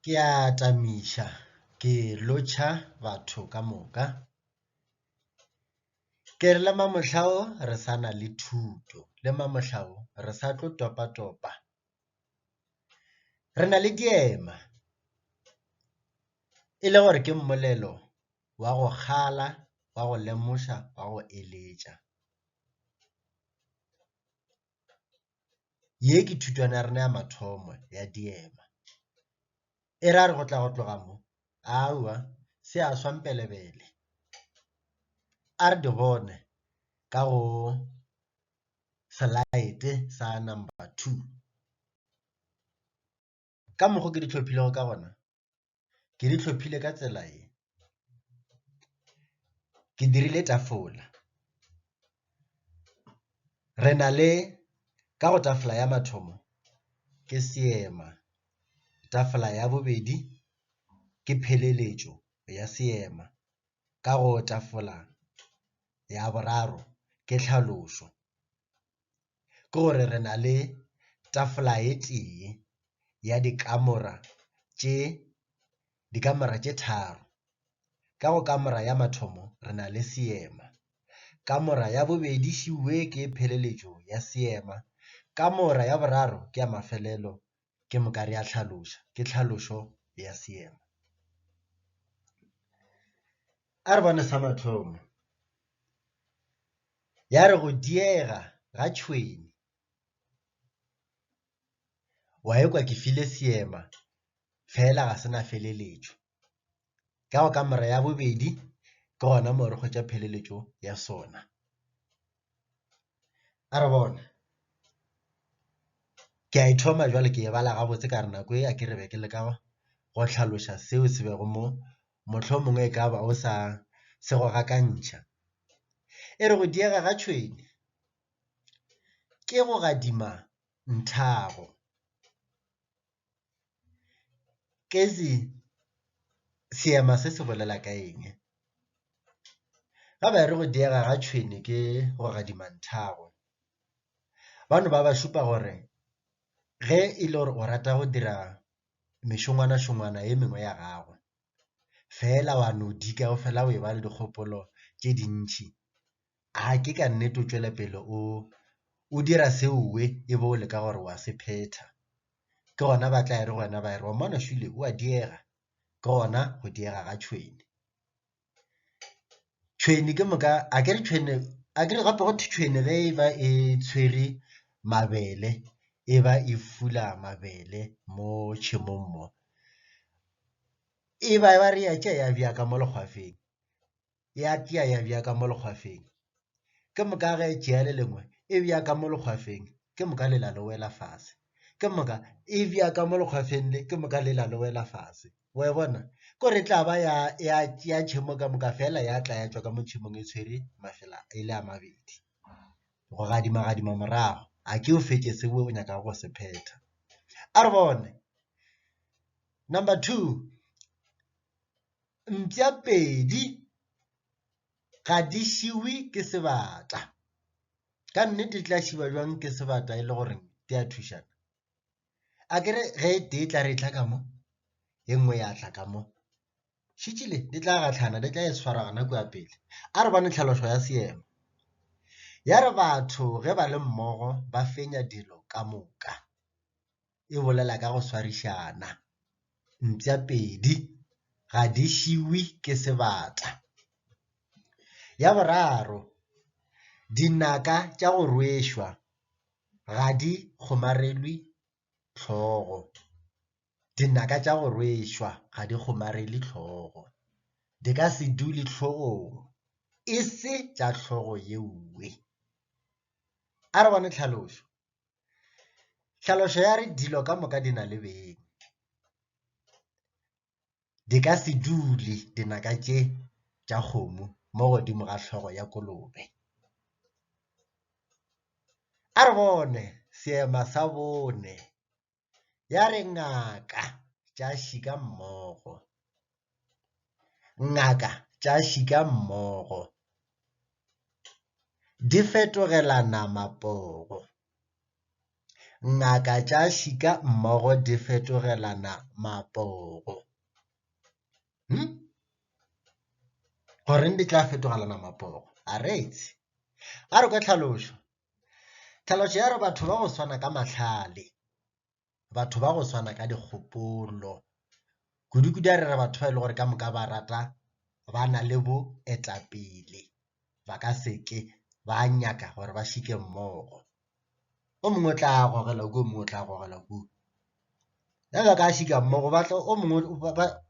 Ke a tamiša ke lotšha batho ka moka. Ke re le mamohlao re sa na le thuto, le mamohlao re sa tlo topa-topa. Re na le diema e le gore ke mmolelo wa go kgala, wa go lemoša, wa go eletša. Ye ke thutwana ya rena ya mathomo ya diema, e ra re go tla go tloga mo aowa se a swa mpelebele. A re di bone ka go slide sa number 2. Ka mokgo ke di hlophilego ka gona, ke di hlophile ka tsela ye, ke dirile tafola, re na le ka go tafola ya mathomo ke seema, tafola ya bobedi ke pheleletšo ya seema, ka go tafola ya boraro ke tlhalošo. Ke gore re na le tafola e tee ya dikamora tše dikamora tše tharo. Ka go kamora ya mathomo re na le seema, kamora ya bobedi šiwe ke pheleletšo ya seema, kamora ya boraro ke ya mafelelo ke moka re a hlaloša, ke tlhalošo ya seema. A re bone sa mathomo, ya re go diega ga tšhwene, wa ekwa ke file seema fela ga se na feleletšo. Ka go kamora ya bobedi ke gona mo re hwetša pheleletšo ya sona. A re bone, ke a e thoma jwale ke e bala gabotse ka re nako e a ke re be ke leka go hlaloša seo se bego mo, mohlomongwe e ka ba o sa se go gakantšha. E re go diega ga tšhwene ke go gadima nthago. Kezi seema se se bolela ka eng? Ga ba re go diega ga tšhwene ke go gadima nthago, ba no ba ba šupa gore ge e le gore o rata go dira mešongwana-šongwana e mengwe ya gago, fela wa no dika o fela o e ba le dikgopolo tše dintši, a ke ka nnete o tšwele pele o o dira seowe e be o leka gore wa se phetha. Ke gona ba tla re go wena ba re wa mmona šule o a diega, ke gona go diega ga tšhwene. Tšhwene ke moka a ke re tšhwene a ke re gape go thwe tšhwene ge e ba e tshwere mabele e ba e fula mabele mo tšhemong mo, e ba ba re ya tšea ya bea ka mo lekgwafeng, ya tšea ya bea ka mo lekgwafeng. Ke moka ge e tšea le lengwe e bea ka mo lekgwafeng, ke moka lela le wela fase. Ke moka e bea ka mo lekgwafeng le, ke moka lela le wela fase. Wa e bona? Ke gore e tla ba ya ya tšea tšhemo ka moka fela ya tla ya tšwa ka mo tšhemong e tshwere mafela e le a mabedi. Go gadima-gadima morago, a ke o fetše seo o nyakago go se phetha. A re bone, number 2, mpša pedi ga di šiwe ke sebata. Ka nnete di tla šiwa bjang ke sebata e le gore di a thušana? A ke re ge e tee e tla re e tla ka mo, e nngwe ya tla ka mo, šetšile di tla gahlana, di tla e swara gona kua pele. A re bone tlhaloso ya seema. Ya re batho ge ba le mmogo ba fenya dilo ka moka. E bolela ka go swarišana. Mpša pedi ga di šiwe ke sebata. Ya boraro, dinaka tša go rwešwa ga di kgomarelwe hlogo. Dinaka tša go rwešwa ga di kgomarele hlogo. Di ka se dule hlogong, e se tša hlogo yeuwe. A re bone tlhalošo. Tlhalošo ya re dilo ka moka di na le beng. Di ka se dule dinaka tše tša kgomo mo godimo ga hlogo ya kolobe. A re bone seema sa bone ya re ngaka tša šika mmogo, ngaka tša šika mmogo di fetogelana mapogo. Ngaka tša šika mmogo di fetogelana mapogo. Hm? Goreng di tla fetogelana mapogo? Aretse. A re kwa tlhalošo. Tlhalošo ya re batho ba go swana ka mahlale, batho ba go swana ka dikgopolo, kudu-kudu a re re batho ba e le gore ka moka ba rata ba na le boetapele, ba ka se ke ba nyaka gore ba šike mmogo. O mongwe o tla gogela kua, o mongwe o tla gogela kua. Ge ba ka šika mmogo ba tla o mongwe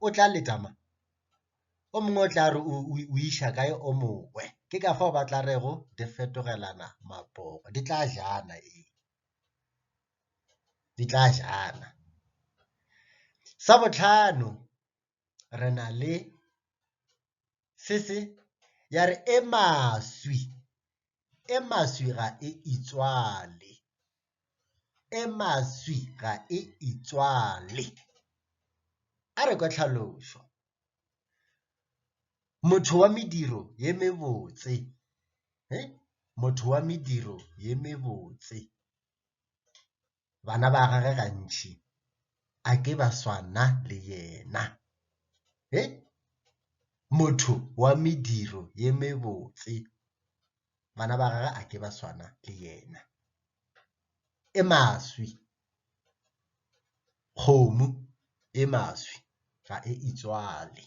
o tla leta mang? O mongwe o tla re o iša kae o mongwe. Ke ka fao ba tla rego di fetogelana mapogo, di tla jana ee, di tla jana. Sa bohlano re na le se se ya re e maswi, e maswi ga e itswale, e maswi ga e itswale. A re kwa tlhalošo. Motho wa mediro ye mebotse, he, motho wa mediro ye mebotse, bana ba gagwe gantši a ke ba swana le yena, he, motho wa mediro ye mebotse, bana ba gagwe a ke ba swana le yena. E maswi. Kgomo e maswi ga e itswale.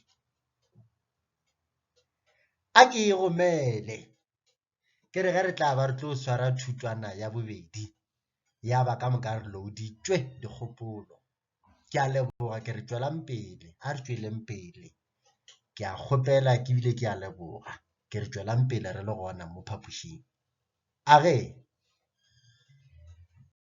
A ke e gomele ke re ge re tla ba re tlo swara thutwana ya bobedi ya ba ka moka re louditšwe dikgopolo. Ke a leboga ke re tšwelang pele, a re tšweleng pele. Ke a kgopela ke bile ke a leboga ke re tšwelang pele re le gona mo phapošing. A ge.